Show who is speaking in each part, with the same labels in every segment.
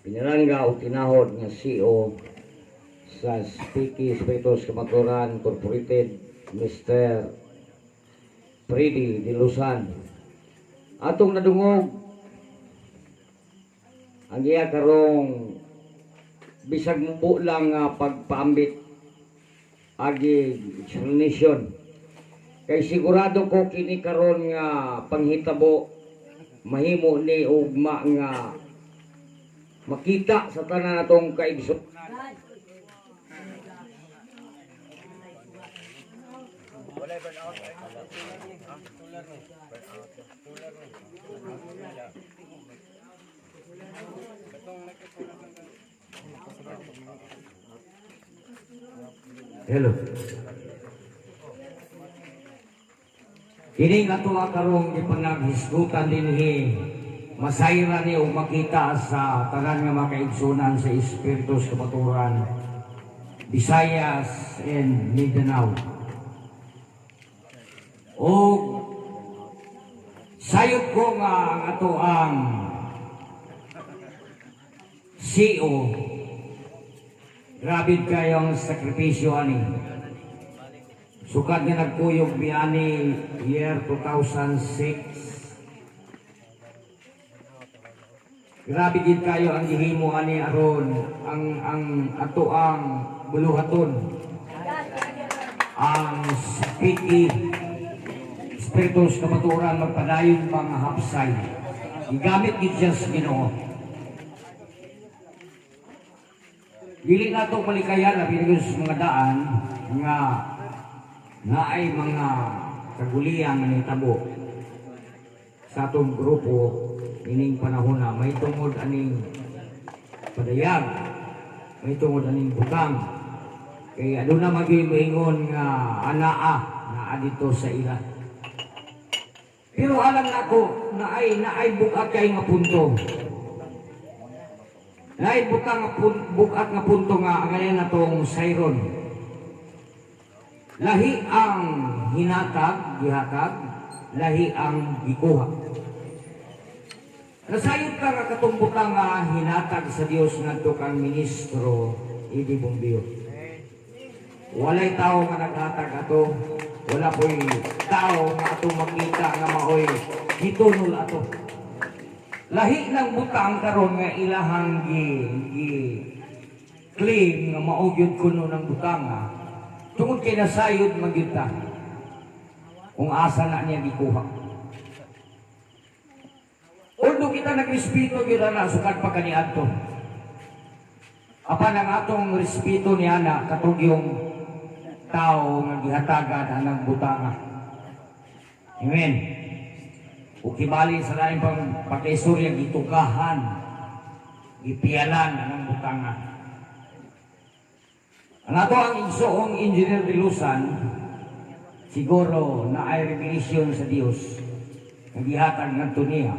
Speaker 1: Pinalangga o tinahod nga CEO sa Speaky Spiritus Kamatuoran Incorporated, Mr. Freddy De Luzan. Atong nadungog ang iya karong bisag mubo lang nga pagpaambit agi explanation kay sigurado ko kini karon nga panghitabo mahimo ni ugma nga makita sa tanan natong kaigso. Hello. Kini nga tuwa karong gipanaghisgutan dinhi, masayra ni og makita sa tanan nga mga kaigsunan sa Espiritus Kamatuoran, Visayas and Mindanao. Og sayot ko nga ang ato ang CEO, grabe kayong sakripisyo ani. Sukad nga nagkuyog mi ani year 2006. Grabe gid kayo ang gihimo ani aron ang ato ang buluhaton. Ang Speaky Spiritus Kamatuoran magpadayon mga hapsay. Gigamit gid siya sa Ginoo. Dili nato malikayan labi na sa mga daan nga naay mga kaguliang nga nitabo sa atong grupo ining panahon na may tungod aning padayag, may tungod aning butang kay aduna magyud moingon nga anaa naa dito sa ila. Pero alam nako naay bugat kay nga punto, naay butang nga bugat nga punto nga ang natong sayron. Lahi ang hinatag, gihatag, lahi ang gikuha. Nasayod ka nga katong butang nga hinatag sa Dios ngadto kang Ministro Eddie Bombeo. Walay tao nga naghatag ato, wala po'y tao nga ato makita nga maoy gitunol ato. Lahi ng butang karon nga ilahang gi claim nga mao gyud kuno ng butanga tungod kay nasayod man gyud ta kung asa na niya gikuha. Although kita nagrespeto gyud ana sukad pa kaniadto. Apan ang atong respeto niya na katong yung tao nga gihatagan anang butanga. Amen. O kibali sa laing pang pagkaistorya, gitugahan, gipialan anang butanga. Ang ato ang igsoong Engineer de Luzan, siguro na ay revelation sa Dios nga gihatag ngadto niya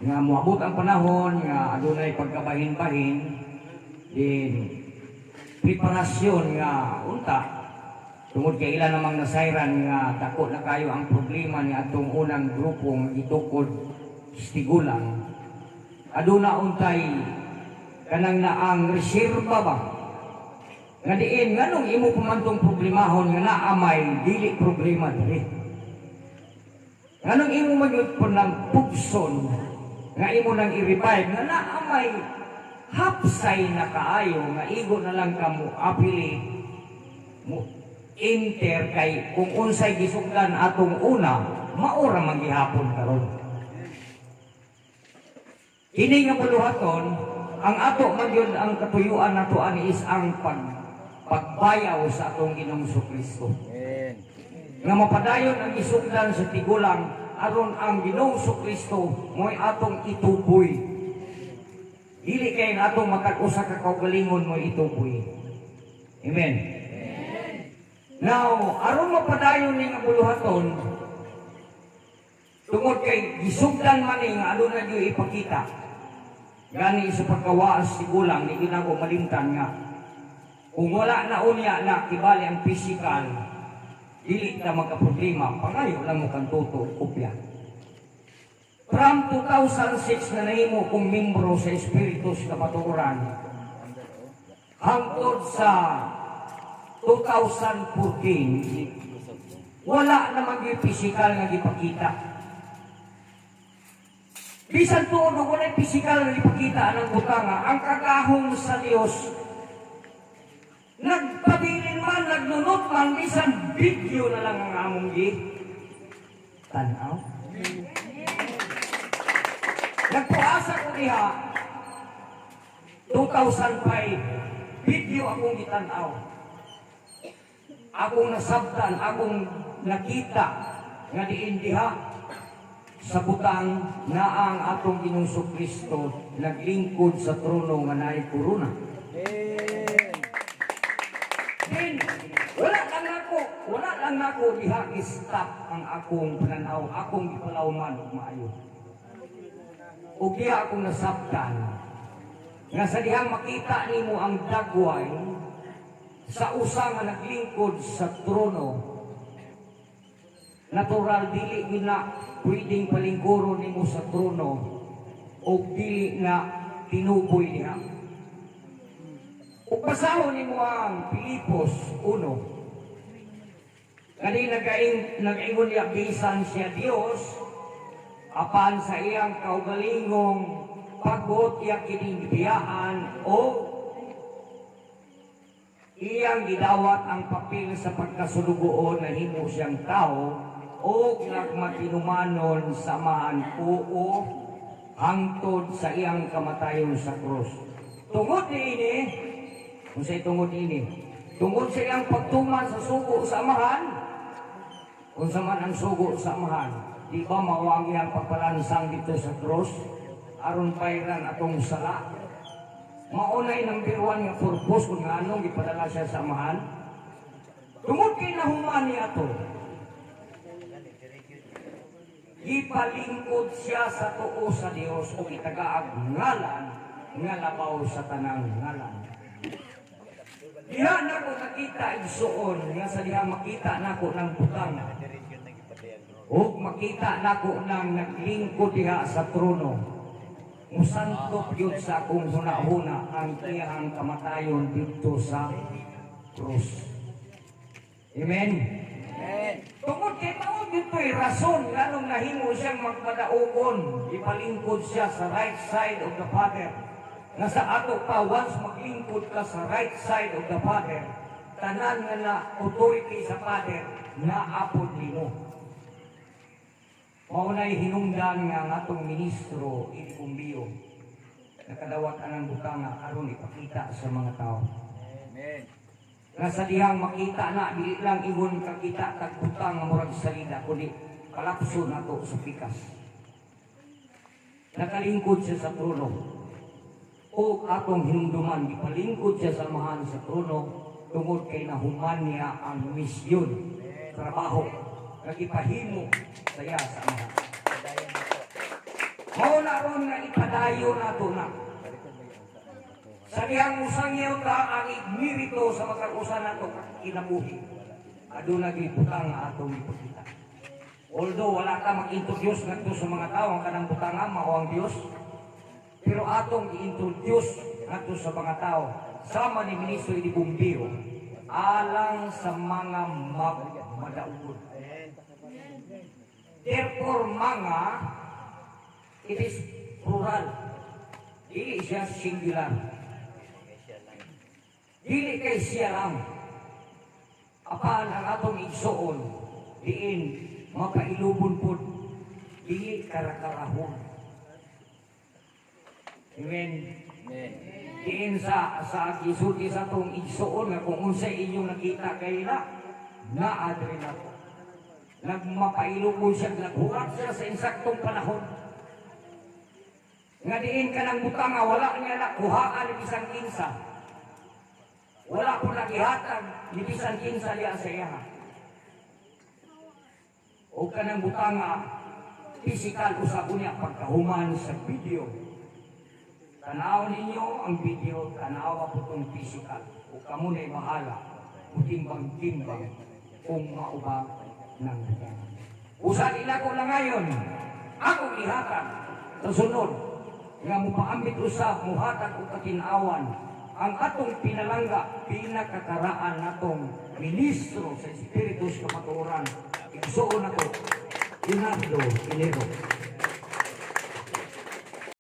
Speaker 1: nga moabot ang panahon nga adunay pagkabahin-bahin din preparasyon nga unta tungod kay ila namang nasayran nga dako na kayo ang problema ni atong unang grupo nga gitukod tigulang. Aduna untay kanang naang reserba ba nga diin nganong imo pamantong problemahon nga naamay dili problema diri, nganong imo man gyud po ng pugson nga imo nang i-revive nga naamay hapsay na kaayo nga igo na lang ka mo apili mo enter kay kung unsay gisugdan atong una maura man gihapon karon. Kini nga buluhaton, ang ato man gyud ang katuyuan nato ani is ang pagbayaw sa atong Ginoong Kristo.
Speaker 2: Amen.
Speaker 1: Nga mapadayon ang isugdan sa tigulang aron ang Ginoong Kristo mo'y atong ituboy. Dili kay ang atong matag usa ka kaugalingon mo'y ituboy. Amen. Now, aron mapadayon ning buluhaton, tungod kay gisugdan man ni nga aduna gyud ipakita. Gani sa pagkawaas tigulang ni ginako malimtan nga kung wala na unya na kibali ang physical, dili ta magka-problema, pangayo lang mo kang tuto, kopya. From 2006 na nahimo kong membro sa Espiritus Kamatuoran, hangtod sa 2014, wala namang pisikal nga gipakita. Bisan tuod og walay pisikal nga gipakita ang butanga, ang kagahom sa Dios nagpabilin man, nagnunot man, bisan video na lang ang among gi tanaw. Nagpuasa ko diha, 2005, video akong gitanaw. Akong nasabtan, akong nakita nga diin diha sa butang na ang atong Ginoong Kristo naglingkod sa trono nga naay korona. Then, wala lang nako diha stop ang akong pananaw, akong gipalawman og maayo. Ug diha akong nasabtan nga sa dihang makita nimo ang dagway sa usa nga naglingkod sa trono, natural, dili gyud na pwedeng palingkuron nimo sa trono og dili na tinuboy diha. Ug basahon nimo ang Pilipos 1. Kani nagaingon niya, bisan siya Dios, apan sa iyang kaugalingong pagbuot iya kining gibiyaan o iyang gidawat ang papel sa pagkasulugoon, nahimo siyang tao o nagmatinumanon sa Amahan, oo, hangtod sa iyang kamatayon sa krus. Tungod niini, unsay tungod niini? Tungod sa iyang pagtuman sa sugo sa Amahan. Unsa man ang sugo sa Amahan? Di ba mao ang iyang pagpalansang dito sa krus aron bayran atong sala? Maunay number one nga purpose kung nganong gipadala siya sa Amahan. Tungod kay nahuman niya ato, gipalingkod siya sa tuo sa Dios ug itagaag ngalan nga labaw sa tanang ngalan. Diha nako nakita, igsuon, nga sa diha makita nako ng butang ug makita nako nang naglingkod diha sa trono. Musantop yun sa akong huna-huna ang iyang kamatayon dito sa krus. Amen.
Speaker 2: Amen.
Speaker 1: Tungod kay mao dito'y rason nganong nahimo siyang magpadaugon, ipalingkod siya sa right side of the Father. Nga sa ato pa, once maglingkod ka sa right side of the Father, tanan nga na authority sa Father, naapod nimo. Mao na'y hinungdan nga ang atong ministro Eddie Bumbio nakadawat anang butanga aron ipakita sa mga tao.
Speaker 2: Amen.
Speaker 1: Nga sa dihang makita na, dili lang ingon kakita kag butang nga murag salida, kundi kalapso nato sa pikas. Nakalingkod siya sa trono. O atong hinumduman, gipalingkod siya sa Amahan sa trono tungod kay nahuman niya ang misyon, trabaho, nga gipahimo saya sa Amahan. Mao na ron nga ipadayon nato na. Sa dihang usangyaw ta ang igmirito sa matag-usa nato kinabuhi, aduna gyud butang nga atong ipakita. Although wala ka mag-introduce ngadto sa mga tao ang kanang butang mao ang Dios, pero atong i-introduce ngadto sa mga tao sama ni Ministro Eddie Bumbiro alang sa mga magmadaugon. Therefore, mga, it is plural. Dili siya singular. Dili kay siya lang. Apan ang atong igsuon, diin mapailubon pod, dili karakarahon. Amen.
Speaker 2: Amen.
Speaker 1: Diin sa gisulti sa atong igsuon nga kung unsay inyong nakita kay na naa diri nato. Nagmapailubon siya, naghurat siya sa insaktong panahon. Nga diin ka ng butanga, wala niya na kuhaan ni bisan kinsa. Wala ko nagihatag ni bisan kinsa diya sa iya. O kanang butanga, physical usab niya pagkahuman sa video. Tanaw ninyo ang video, tanaw po itong physical. O kamo na'y bahala, o timbang-timbang kung mauba ng butanga. Usa nila ko lang ngayon, Akong ihatag sa sunod nga mupaambit usab, muhatag og katin-awan, ang atong pinalangga, pinakakaraan natong ministro sa Espiritu sa Kamatuoran, igsuon nako, Leonardo Pinero.